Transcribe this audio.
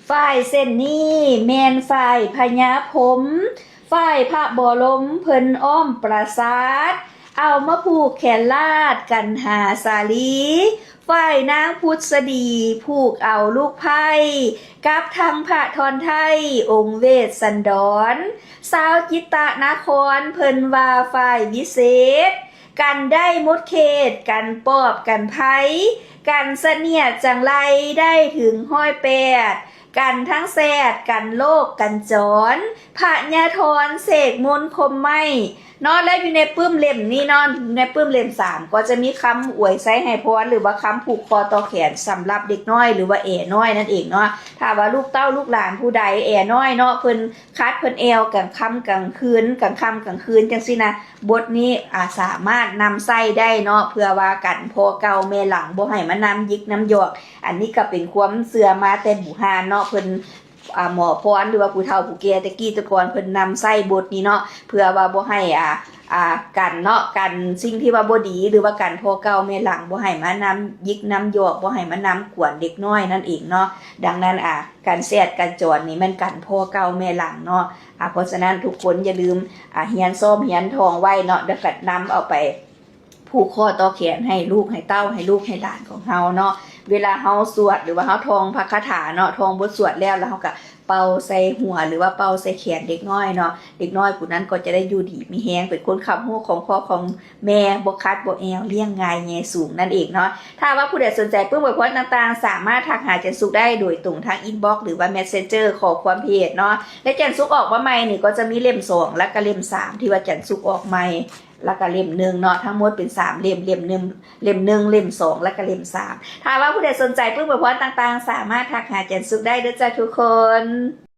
ຝ້າຍເສັ້ນນີ້ແມ່ນຝ້າຍພະຍາພົມ ຝ້າຍພະບໍລົມເພິ່ນອ້ອມປາສາດ ເອົາມາຜູກແຂນລາດກັນຫາສາລີ ຝ້າຍນາງພຸດສະດີຜູກເອົາລູກໄພ້ ກັບທັງພະທອນໄທອົງເວດສັນດອນ ຊາວຈິດຕະນະຄອນເພິ່ນວ່າຝ້າຍວິເສດ ກັນໄດ້ໝົດເຂດ ກັນປອບກັນໄພ ກັນສະໜຽດຈັ່ງໄລໄດ້ເຖິງຮ້ອຍແປດ ກັນທັງແຊດ ກັນໂລກກັນຈອນ ພະຍາທອນເສກມົນຄົມໄມ້ເນາະ ແລະ ຢູ່ໃນປຶ້ມເຫຼັ້ມນີ້ເນາະ ໃນປຶ້ມເຫຼັ້ມສາມ ກໍຈະມີຄຳອວຍໄຊໃຫ້ພອນ ຫຼືວ່າຄຳຜູກຄໍຕໍ່ແຂນສຳລັບເດັກນ້ອຍ ຫຼືວ່າແອນ້ອຍນັ້ນເອງເນາະ. ຖ້າວ່າລູກເຕົ້າລູກຫຼານຜູ້ໃດແອນ້ອຍເນາະ ເພິ່ນຂັດເພິ່ນແອວກາງຄ່ຳກາງຄືນ ກາງຄ່ຳກາງຄືນຈັ່ງຊີ້ນະ ບົດນີ້ ອາ ສາມາດນຳໃຊ້ໄດ້ເນາະ ເພື່ອວ່າກັນພໍ່ເກົ່າແມ່ຫຼັງບໍ່ໃຫ້ມານຳຢິກນຳຢອກ. ອັນນີ້ກໍເປັນຄວາມເຊື່ອມາແຕ່ບູຮານເນາະ ເພິ່ນ ອາ ໝໍພອນ ຫຼືວ່າຜູ້ເຖົ້າຜູ້ແກ່ແຕ່ກີ້ແຕ່ກ່ອນ ເພິ່ນນຳໃຊ້ບົດນີ້ເນາະ ເພື່ອວ່າບໍ່ໃຫ້ ອາ ອາ ກັນເນາະ ກັນສິ່ງທີ່ວ່າບໍ່ດີ ຫຼືວ່າກັນພໍ່ເກົ່າແມ່ຫຼັງບໍ່ໃຫ້ມານຳຢິກນຳຢອກ ບໍ່ໃຫ້ມານຳກວນເດັກນ້ອຍນັ້ນເອງເນາະ. ດັ່ງນັ້ນ ອາ ກັນແຊດກັນຈອນນີ້ແມ່ນກັນພໍ່ເກົ່າແມ່ຫຼັງເນາະ. ອາ ເພາະສະນັ້ນທຸກຄົນຢ່າລືມ ອາ ຮຽນຊອມຮຽນທ່ອງໄວ້ເນາະ ແລ້ວກໍນຳເອົາໄປຜູກຄໍຕໍ່ແຂນໃຫ້ລູກໃຫ້ເຕົ້າ ໃຫ້ລູກໃຫ້ຫຼານຂອງເຮົາເນາະ. ເວລາເຮົາສວດ ຫຼືວ່າເຮົາທ່ອງພະຄາຖາເນາະ ທ່ອງບົດສວດແລ້ວ ແລ້ວເຮົາກໍເປົ່າໃສ່ຫົວ ຫຼືວ່າເປົ່າໃສ່ແຂນເດັກນ້ອຍເນາະ ເດັກນ້ອຍຜູ້ນັ້ນກໍຈະໄດ້ຢູ່ດີມີແຮງ ເປັນຄົນຄ້ຳຮູ້ຂອງພໍ່ຂອງ ແມ່ ບໍ່ຂັດບໍ່ແອວ ລ້ຽງງ່າຍແຍ່ສູງນັ້ນເອງເນາະ. ຖ້າວ່າຜູ້ໃດສົນໃຈປຶ້ມອວຍພອນຕ່າງໆ ສາມາດທັກຫາຈັນສຸກໄດ້ໂດຍຕົງທາງອິນບັອກ ຫຼືວ່າແມັດເຊັນເຈີ ຂໍ້ຄວາມເພຈເນາະ. ແລະ ຈັນສຸກອອກມາໃໝ່ນີ້ກໍຈະມີເຫຼັ້ມສອງ ແລ້ວກະເຫຼັ້ມສາມ ທີ່ວ່າຈັນສຸກອອກໃໝ່ ແລ້ວກະເຫຼັ້ມໜຶ່ງເນາະ. ທັງໝົດເປັນສາມເຫຼັ້ມ ເຫຼັ້ມໜຶ່ງ ເຫຼັ້ມໜຶ່ງ ເຫຼັ້ມສອງ ແລ້ວກະເຫຼັ້ມສາມ. ຖ້າວ່າຜູ້ໃດສົນໃຈປຶ້ມອວຍພອນຕ່າງໆ ສາມາດທັກຫາຈັນສຸກໄດ້ເດີຈ້າທຸກຄົນ.